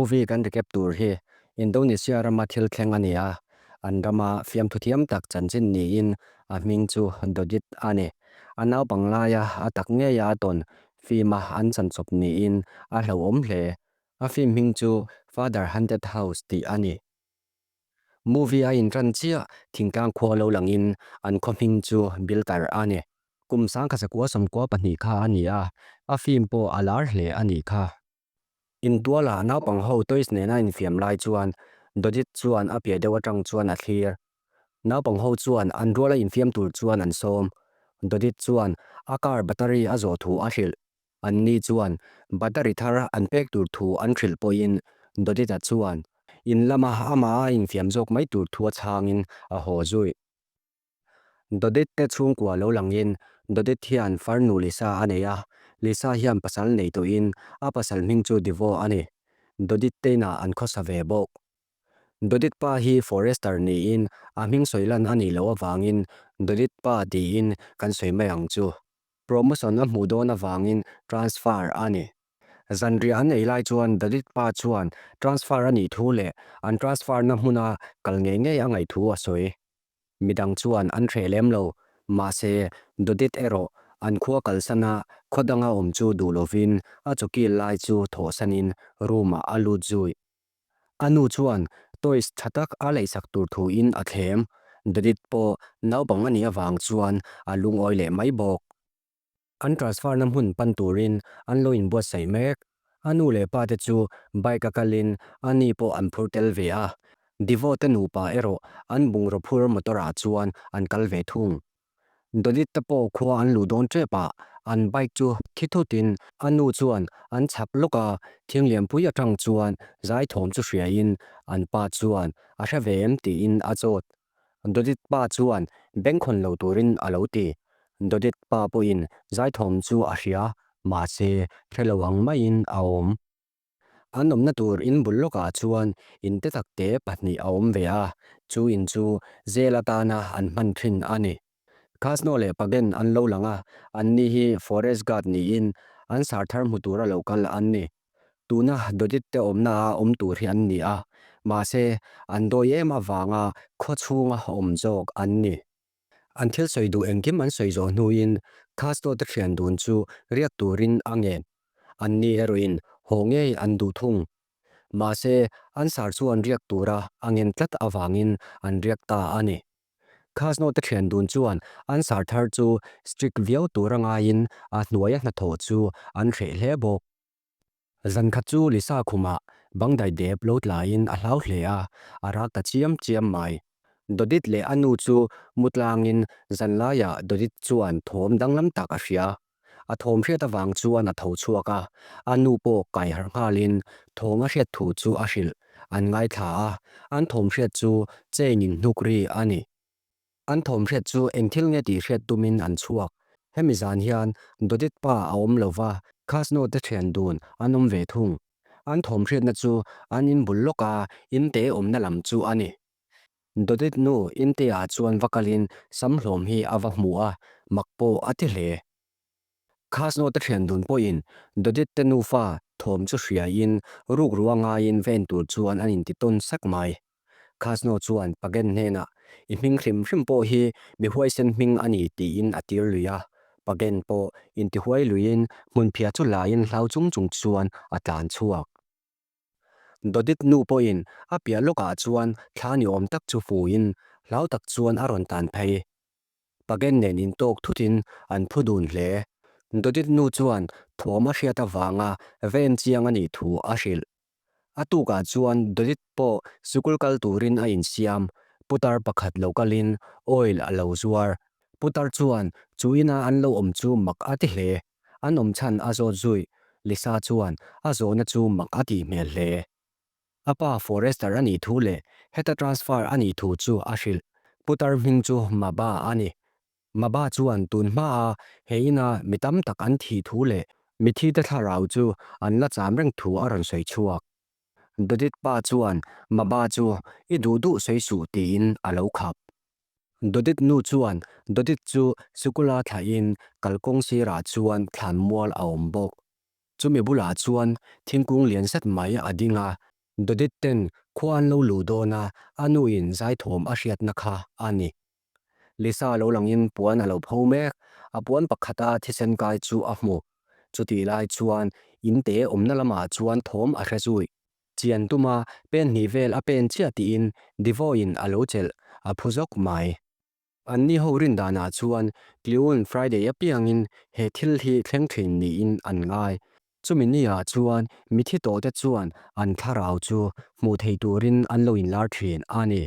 Movie kan recap tur hi Indonesia rama thil thleng a ni a, an rama fiamthu thiam tak chanchin niin a hming chu Dodit a ni. A naupang laia a tak ngeia a tawn film-a an chanchawp niin a hlauhawm hle. A film hming chu Father Haunted House tih a ni. Movie a inṭan chiah thingtlang khua lo langin an khaw hming chu Biltar a ni. Kum 1992 kha a ni a, a film pawh a lar hle a nih kha. Intuala naupang ho toys nena infiam lai chuan Dodit chuan a piah deuh aṭang chuan a thlir. Naupang ho chuan an ruala infiam tur chuan an sawm. Dodit chuan a car battery a zawh thu a hrilh. Anni chuan battery thar an pek tur thu an hrilh pawhin Dodita chuan in lama amah a infiam zawk mai tur thu a chhangin a haw zui. Dodit te chhungkua lo langin Dodit hian farnu Lisa a nei a, Lisa hian pasal nei tawhin a pasal hming chu Divo a ni. Dodit te inah an khawsa ve bawk. Dodit pa hi forester niin a hming sawi lan a nih loh avangin Dodit pa tiin kan sawi mai ang chu. Promotion a hmuh dawn avangin transfer a ni. Zanriah an ei lai chuan Dalit pa chuan transfer a nih thu leh an transfer na hmuna kal ngei ngei a ngaih thu a sawi. Midang chuan an hreh lem lo, mahse Dodit erawh an khua kalsana khaw danga awm chu duh lovin a chawkil lai chu thawhsanin room ah a lut zui. A nu chuan toys tha tak a leisak tur thuin a thlem. Dodit pawh naupang a nih avang chuan a lungawi leh mai bawk. An transfer na hmun pan turin an lo inbuatsaih mek. A nu leh pa te chu bike a kalin a ni pawh an phur tel ve a. Divo te nupa erawh an bungraw phur motor ah chuan an kal ve thung. Dodit te pawh khua an luh dawn tep ah an bike chu thi thutin a nu chuan an chhak lawk a, thinglianpui atang chuan zai thawm chu hriain an pa chuan a hre ve em tiin a zawt. Dodit pa chuan bengkhawn lo turin a lo ti. Dodit pa pawhin zaithawm chu a hria, mahse hre lo ang maiin a awm. An awmna tur in bul lawkah chuan in te takte pahnih a awm ve a, chu in chu zel atana an hman thin a ni. Khasno leh Pagen an lo lang a, anni hi forest guard niin an sar thar hmu tura lo kal an ni. Tuna Dodit te awmna a awm tur hi an ni a, mahse an dawi em avanga khaw chhunga awm zawk an ni. An thil sawi duh engkim an sawi zawh hnuin Khasto te thian dun chu riak turin a ngen. Anni erawhin haw ngei an duh thung. Mahse an sar chuan riak tura a ngen tlat avangin an riak ta a ni. Khasno te thian dun chuan an sar thar chu strict viau tura ngaiin a hnuaia hnathawh chu an hreh hle bawk. Zankhat chu Lisa khumah bangdai dep lo tlaiin a hlau hle a, a rak ta chiam chiam mai. Dodit leh a nu chu mu tlangin zanlaiah Dodit chuan thawm danglam tak a hria. A thawm hriat avang chuan a tho chhuak a, a nu pawh kai harh nghalin thawm a hriat thu chu a hrilh. An ngaithla a, an thawm hriat chu chain in hnuk ri a ni. An thawm hriat chu eng thil nge tih hriat tumin an chhuak. Hemi zan hian Dodit pa a awm lo va, Khasno te thian dun an awm ve thung. An thawm hriatna chu an in bul lawka inte awmna lam chu a ni. Dodit nu inte ah chuan va kalin sam hlawm hi a va hmu a, mak pawh a ti hle. Khasno te thian dun pawhin Dodit te nufa thawm chu hriain rukrua ngaiin ven tur chuan an inti tawn sak mai. Khasno chuan Pagen hnenah, I hming hrim hrim pawh hi mi huaisen hming a ni tiin a tir lui a. Pagen pawh intihuai luiin hmunphiah chu laiin hlau chung chung chuan a tlan chhuak. Dodit nu pawhin a piah lawkah chuan thla ni awm tak chu fuin hlau tak chuan a rawn tan phei. Pagen nen intawk thutin an phu dun hle. Dodit nu chuan thawm a hriat avanga ven chiang a nih thu a hrilh. A tukah chuan Dalit pawh sikul kal turin a insiam, putar pakhat lo kalin oil a lo zuar. Putar chuan chu ina an lo awm chu mak a ti hle. An awm chhan a zawt zui. Lisa chuan a zawhna chu mak a tih hmel hle. A pa forester a nih thu leh heta transfer a nih thu chu a hrilh. Putar hming chu Maba a ni. Maba chuan tun hmaa he ina mi tam tak an thih thu leh mithite thlarau chu an la cham reng thu a rawn sawi chhuak. Dodit pa chuan Maba chu i duh duh sawi suh tiin a lo khap. Dodit nu chuan Dodit chu sikula thlahin kalkawng sirah chuan thlanmual a awm bawk. Chumi bulah chuan thingkung lian zet mai a ding a. Dodit ten khua an lo luh dawn a, a nu in zaithawm a hriatna kha a ni. Lisa lo langin puan a lo pho mek, a puan pakhata thisen kai chu a hmu. Chutih lai chuan in te awmna lamah chuan thawm a hre zui. Chian tuma pen hnih vel a pen chiah tiin Devoin a lo chelh a phu zawk mai. Anni ho rin danah chuan Tliun Friday apiangin he thil hi thleng thin niin an ngai. Chumi niah chuan mithi tawhte chuan an thlarau chu hmuh thei turin an lo inlar thin a ni.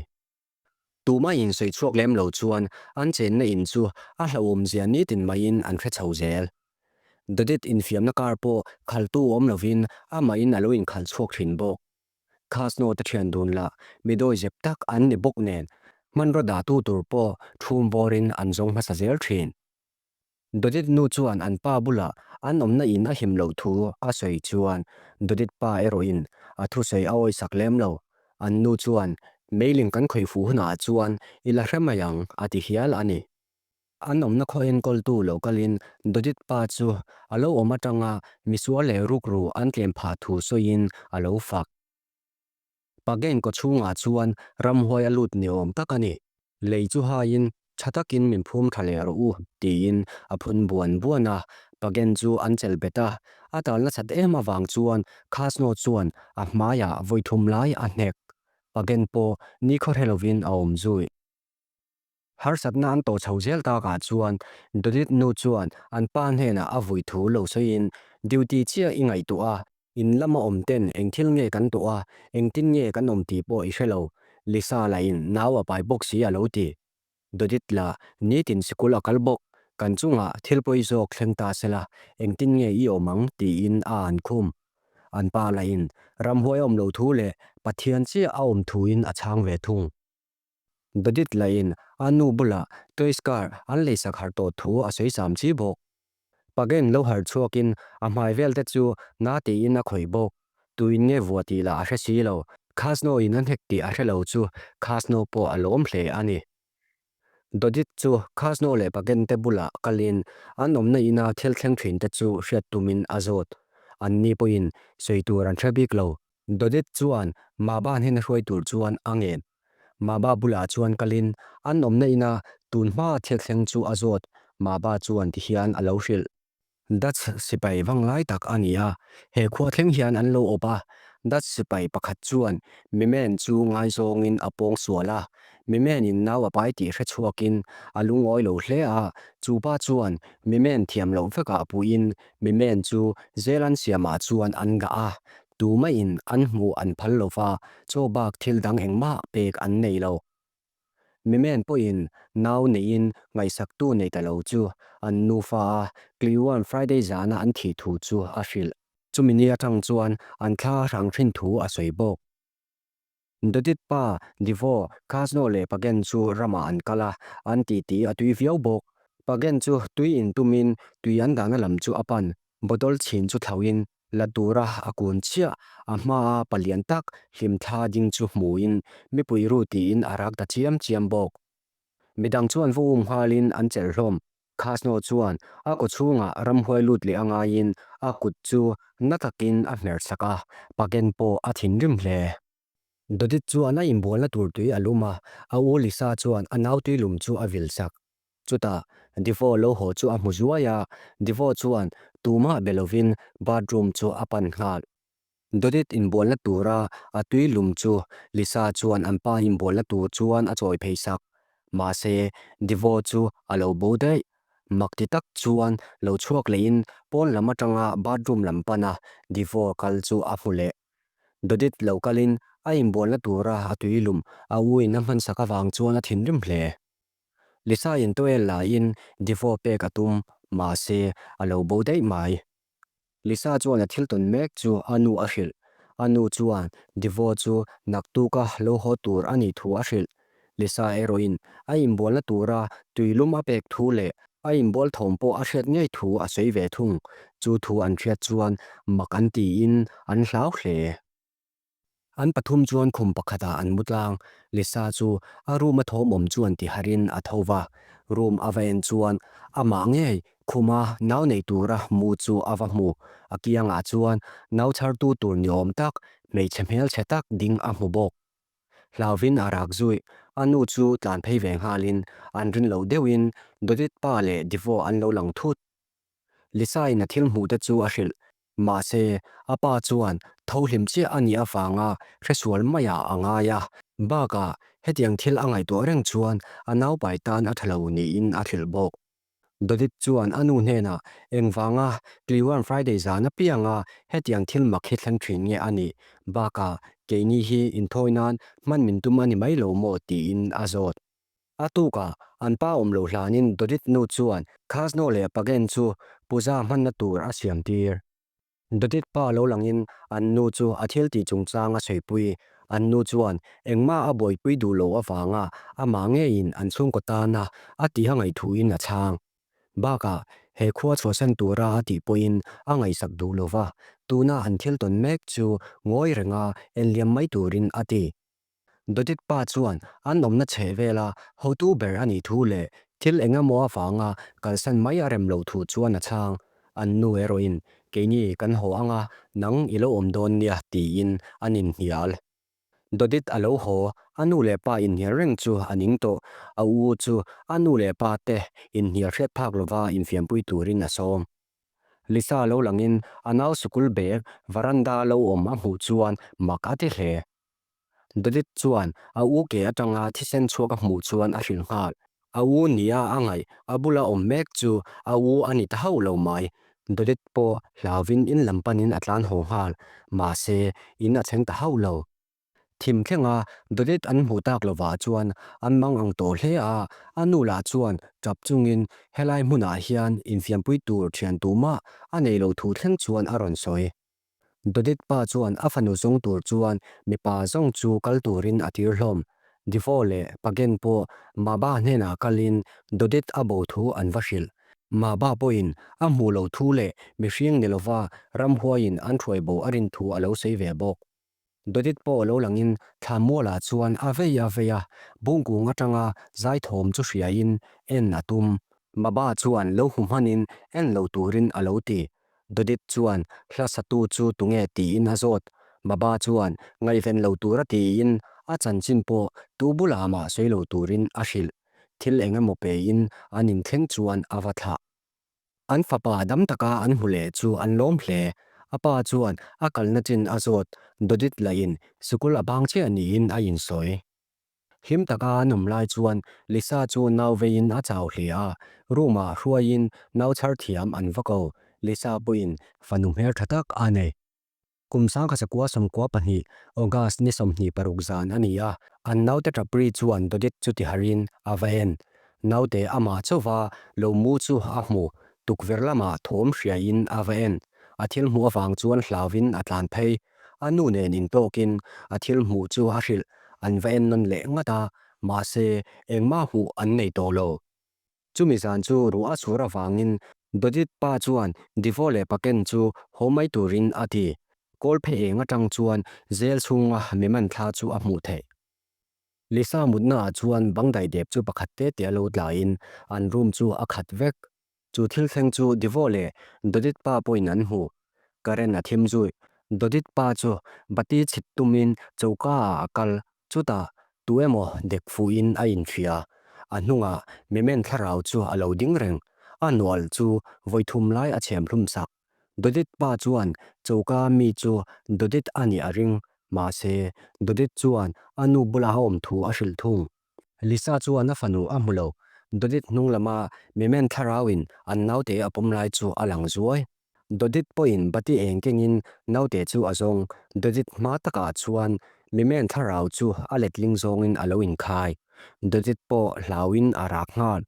Tumah in sawi chhuak lem lo chuan an chenna in chu a hlauhawmzia nitin maiin an hre chho zel. Dodit infiamna kar pawh khaltu awm lovin amahin a lo inkhalh chhuak thin bawk. Khasno te thian dun lah mi dawi zep tak an ni bawk nen hmanraw dahtu tur pawh thum vawrin an zawng hmasa zel thin. Dodit nu chuan an pa bulah an awmna in a him loh thu a sawi chuan Dodit pa erawhin a thusawi a awisak lem lo. An nu chuan mailing kan khawih fuh hunah chuan i la hre mai ang a ti hial a ni. An awmna khaw enkawltu lo kalin Dodit pa chu a lo awm atanga misual leh rukru an tlem phah thu sawiin a lo fak. Pagen kaw chhungah chuan ramhuai a lut ni awm tak a ni. Lei chu haiin tha takin min phum tha leh rawh u tiin a phun buan buan a, Pagen chu an chelh bet a, a tal nasat em avang chuan Khasno chuan a hmaiah vawi thum lai a hnek. Pagen pawh nikhaw hre lovin a awm zui. Harsatna an tawh chho zel takah chuan Dodit nu chuan an pa hnenah a vui thu lo sawiin, Duty chiah i ngaihtuah a, in lama awm ten eng thil nge kan tuah a, engtin nge kan awm tih pawh i hre lo, Lisa lahin nau a pai bawk si a lo ti. Dodit lah nitin sikul a kal bawk, kan chungah thil pawi zawk thleng ta sela, engtin nge i awm ang tiin a an khum. An pa lahin ramhuai a awm lo thu leh Pathian chiah a awm thuin a chhang ve thung. Dodit lahin a nu bulah toys car an leisak harh tawh thu a sawi sam chi bawk. Pagen lo harh chhuakin a hmai vel te chu na tiin a khawih bawk. Tuin nge vuah tih lah a hre si lo. Khasno in a hnek tih a hre lo chu Khasno pawh a lawm hle a ni. Dodit chu Khasno leh Pagen te bulah kalin an awmna ina thil thleng thin te chu hriat tumin a zawt. Anni pawhin sawi tur an hre bik lo. Dodit chuan Maba hnena hruai tur chuan a ngen. Maba bulah chuan kalin an awmna ina tun hma thil thleng chu a zawt. Maba chuan tihian a lo hrilh. Dutch sipai vanglai tak a ni a, he khua thleng hian an lo awp a. Dutch sipai pakhat chuan Mimen chu ngaizawngin a pawng sual a. Mimenin nau a pai tih hre chhuakin a lungawi lo hle a, chu pa chuan Mimen thiam loh vekah puiin Mimen chu Zealand siamah chuan an dah a. Tumaiin an hmuh an phal lo va, chaw bak thil dang engmah pek an nei lo. Mimen pawhin nau neiin ngaihsaktu nei ta lo chu an nufa a, Cleone Friday zana an thih thu chu a hrilh. Chumi ni atang chuan an thla hrang thin thu a sawi bawk. Dodit pa, Divo, Khasno leh Pagen chu ramah an kal a, an titi a tui viau bawk. Pagen chu tui in tumin tui an dahna lam chu a pan, bottle chhin chu thlauhin la tura a kun chiah, a hmaa palian tak hlimthla ding chu hmuin mipui ru tiin a rak ta chiam chiam bawk. Midang chuan va um nghalin an chelh hlawm. Khasno chuan a kaw chhungah ramhuai lut leh a ngaiin a kut chu na takin a hmer sak a, Pagen pawh a thinrim hle. Dodit chuan a inbualna tur tui a lum a, a u Lisa chuan a nau tui lum chu a vil sak. Chutah Devo lo haw chu a hmu zuai a, Devo chuan tumah be lovin bathroom chu a pan nghal. Dodit inbualna tura a tui lum chu Lisa chuan an pa inbualna tur chuan a chawi phei sak. Mahse, Devo chu a lo bo daih. Mak ti tak chuan lo chhuak lehin pawn lam atanga bathroom lam pana Devo kal chu a hmu leh. Dodit lo kalin a inbualna tura a tui lum a u in a hmansak avang chuan a thinrim hle. Lisa in towel la in Devo pek a tum, mahse a lo bo daih mai. Lisa chuan a thil tawn mek chu a nu a hrilh. A nu chuan Devo chu naktuka lo haw tur a nih thu a hrilh. Lisa erawhin a inbualna tura tuilum a pek thu leh a inbual thawm pawh a hriat ngei thu a sawi ve thung. Chu thu an hriat chuan mak an tiin an hlau hle. An pathum chuan khum pakhatah an mu tlang. Lisa chu a room a thawm awm chuan ti harin a tho va. Room a va en chuan amah ngei khuma nau nei tura mu chu a va hmu. A kiangah chuan nau chhartu tur ni awm tak. hmeichhe hmelchhe tak ding a hmu bawk. Hlauvin a rak zui. A nu chu tlan phei ve nghalin an rin loh deuhin Dodit pa leh Divo an lo lang thut. Lisa-in a thil hmuh te chu a hrilh. Mahse, a pa chuan tho hlim chiah a nih avanga hresual maiah a ngai a. Bakah, hetiang thil a ngaihtuah reng chuan a naupai tan a tha lo niin a hrilh bawk. Dodit chuan a nu hnenah engvanga Tliuan Friday zan apianga hetiang thil mak hi thleng thin nge a nih? Bakah, keini hi inthawi nan hman min tum a ni mai lo maw? tiin a zawt. A tukah, an pa awm lo hlanin Dodit nu chuan Khasno leh Pagen chu puja hmanna tur a siam tir. Dodit pa lo langin an nu chu a thil tih chungchang a sawipui. An nu chuan engmah a buaipui duh loh avanga amah ngeiin an chhungkaw tana a tiha ngaihthuin a chhang. Bakah, he khua chhuahsan tura a tih pawhin a ngaihsak duh lo va, tuna an thil tawn mek chu ngawi renga enliam mai turin a ti. Dodit pa chuan an awmna chheh vela hotu ber a nih thu leh thil eng emaw avanga kalsan mai a rem loh thu chuan a chhang. An nu erawhin, Keini kan haw anga nang i lo awm dawn nia tiin an inhnial. Dodit a lo haw, a nu leh pa inhnial reng chu a ning tawh. A u chu a nu leh pa te inhnial hriat phak lova infiampui turin a sawm. Lisa lo langin a nau sikul bag varanda lo awm a hmuh chuan mak a ti hle. David chuan a u ke atanga thisen chhuak a hmuh chuan a hrilh nghal. A u nia a ngaih a bula awm mek chu a u a ni ta hauh lo mai. David pawh hlauvin in lam panin a tlan haw nghal. Mahse, in a thleng ta hauh lo. Thim thlenga David an hmuh tak lovah chuan an mang ang tawh hle a, a nu lah chuan tap chungin helai hmunah hian infiampui tur thian tumah a nei lo thu thleng chuan a rawn sawi. Dodit pa chuan a fanu zawng tur chuan mipa zawng chu kal turin a tir hlawm. Divo leh Pagen pawh Maba hnenah kalin Dodit a bo thu an va hrilh. Maba pawhin a hmuh lo thu leh mihring ni lova ramhuaiin an hruai bo a rin thu a lo sawi ve bawk. Dodit pawh lo langin thla mualah chuan a vei a vei a, bungkung atanga zaithawm chu hriain en a tum. Maba chuan lo hmu hmanin en lo turin a lo ti. Dodit chuan hla satu chu tunge tiin a zawt. Baba chuan ngaihven lo tura tiin a chanchin pawh tu bulah mah sawi lo turin a hrilh. Thil eng emaw pein an inthleng chuan a va thlah. An fapa dam taka an hmu leh chu an lawm hle. A pa chuan a kalna chin a zawt. Dodit lahin sikul a bang chiah niin a insawi. Hlim taka an awm lai chuan Lisa chu nau veiin a chau hle a, room ah hruaiin nau chhar thiam an va ko. Lisa pawhin fanu hmel tha tak a nei. Kum 1992, August ni 26 zan a ni a, an naute Tapri chuan Dodit chu tiharin a va en. Naute amah chauva lo mu chu a hmu, tukverh lamah thawm hriain a va en. A thil hmuh avang chuan hlauvin a tlan phei. A nu nen intawkin a thil hmuh chu a hrilh, an va en nawn leh ngat a, mahse engmah hmuh an nei tawh lo. Chumi zan chu ruah a sur avangin Dodit pa chuan Divo leh Paken chu haw mai turin a ti. Kawl phe eng atang chuan zel chhunga mi man thla chu a hmuh theih. Lisa mutnaah chuan bang daidep chu pakhat te te a lo tlaiin an room chu a khat vek. Chu thil thleng chu Divo leh Dodit pa pawhin an hmu. Current a thim zui. Dodit pa chu bati chhit tumin choka ah a kal. Chutah tu emaw dek fuhin a inhria. A hnungah Mimen thlarau chu a lo ding reng. A nual chu vawi thum lai a chhem hlum sak. Dodit pa chuan choka mi chu Dodit a nih a ring. Mahse, Dodit chuan a nu bula a awm thu a hrilh thung. Lisa chuan a fanu a hmu lo. Dodit hnung lama Mimen thlarauin an naute a pawm lai chu a lang zuai. Dodit pawhin bati eng kengin naute chu a zawng. Dodit hma takah chuan Mimen thlarau chu a letling zawngin a lo inkhai. Dodit pawh hlauin a rak nghal.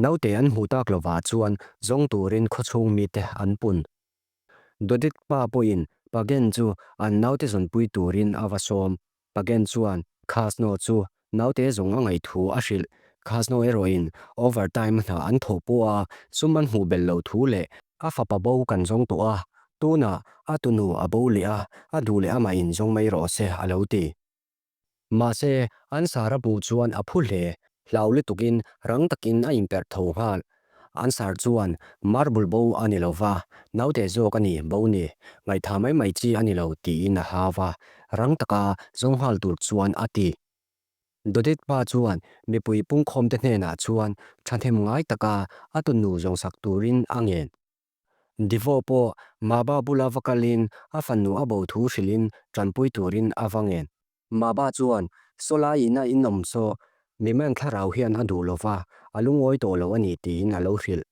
Naute an hmuh tak lovah chuan zawng turin khawchhung mite an pun. Dodit pa pawhin Pagen chu an naute zawnpui turin a va sawm. Pagen chuan Khasno chu naute zawng a ngaih thu a hrilh. Khasno erawhin overtime hna an thawh pawh a, sum an hmuh belh loh thu leh a fapa bo kan zawng tawh a, tunah a tunu a bo leh a, a duh leh amah in zawng mai rawh se a lo ti. Mahse, an sar a hmuh chuan a phu hle. Hlau lutukin rang takin a inperh tho nghal. An sar chuan marble bo a ni lo va, naute zawk a ni bo ni, ngaihtha mai mai chi a ni lo tiin a hau va. rang taka zawng nghal tur chuan a ti. Dodit pa chuan mipui pungkhawmte hnenah chuan thahnem ngai taka a tunu zawngsak turin a ngen. Divo pawh Maba bula va kalin a fanu a bo thu hrilhin tanpui turin a va ngen. Maba chuan, Sawlai ina in awm saw, Miman thlarau hian a duh lova, a lungawi tawh lo a ni tiin a lo hrilh.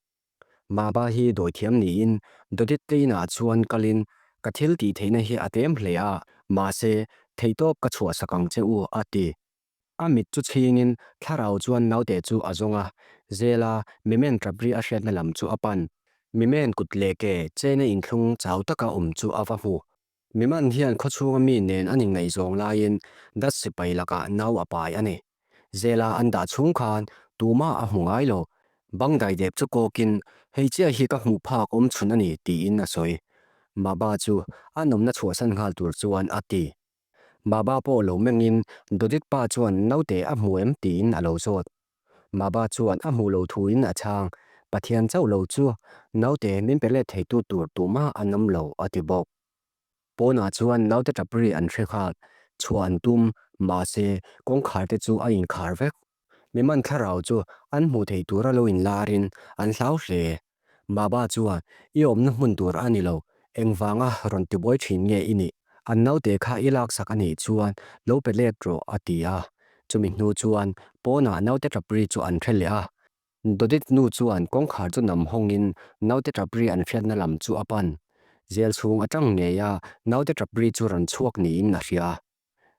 Maba hi dawithiam niin Dodit te inah chuan kalin, Ka thil tih theihna hi a tlem hle a, mahse, theihtawp ka chhuahsak ang che u, a ti. A mit chu chhingin thlarau chuan naute chu a zawng a, zela Mimen ṭap ri a hriatna lam chu a pan. Mimen kut leh ke chena inthlung chau taka awm chu a va hmu. Miman hian khawchhunga mi nen an inngaihzawng laiin Dutch sipai lakah nau a pai a ni. Zela an dah chhung khan tumah a hmu ngai lo. Bang daidep chu kawkin, Hei chiah hi ka hmuh phak awm chhun a ni, tiin a sawi. Maba chu a nawmna chhuahsan nghal tur chuan a ti. Maba pawh lo mengin Dodit pa chuan naute a hmu em tiin a lo zawt. Maba chuan a hmuh lo thuin a chhang, Pathian chauh lo chu naute min pe let theitu tur tumah an awm lo, a ti bawk. Pawnah chuan naute tap ri an hre nghal, chhuah an tum, mahse kawngkhar te chu a inkhar vek. Miman thlarau chu an hmuh theih tura lo inlarin an hlau hle. Baba chuan, I awmna hmun tur a ni lo, engvanga rawn tibuai thin nge i nih? An naute kha i laksak a nih chuan lo pe let rawh, a ti a. Chumi hnu chuan pawnah naute tap ri chu an hre leh a. Dodit nu chuan kawngkhar chu nam hawngin naute tap ri an hriatna lam chu a pan. Zel chhung atang ngei a naute tap ri chu rawn chhuak niin a hria.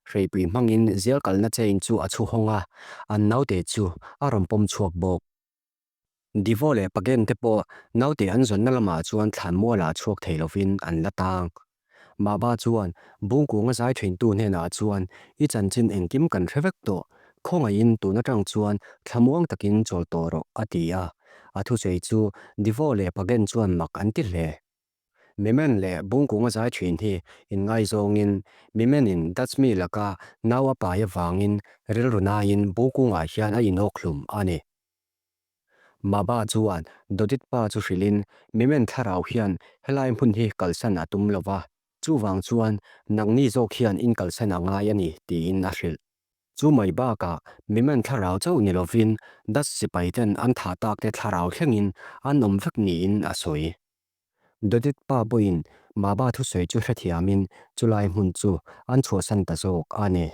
Hreipui hmangin zel kalna chain chu a chhu hawng a, an naute chu a rawn pawm chhuak bawk. Divo leh Pagen te pawh naute an zawnna lamah chuan thlan mualah chhuak thei lovin an la tang. Maba chuan Bungkunga zai thintu hnenah chuan i chanchin engkim kan hre vek tawh, khawngaihin tun atang chuan thlamuang takin chawl tawh rawh a ti a. A thusawi chu Divo leh Pagen chuan mak an ti hle. Mimen leh Bungkunga zai thin hi inngaizawngin Mimenin Dutch mi laka nau a pai avangin rilru naiin Bungkungah hian a inawkhlum a ni. Maba chuan Dodit pa chu hrilhin, Mimen thlarau hian helai hmun hi kalsan a tum lo va, chuvang chuan nangni zawk hian in kalsan a ngai a ni, tiin a hrilh. Chu mai bakah Mimen thlarau chauh ni lovin Dutch sipai ten an thah tak te thlarau thlengin an awm vek niin a sawi. Dodit pa pawhin Maba thusawi chu hrethiamin chulai hmun chu an chhuahsan ta zawk a ni.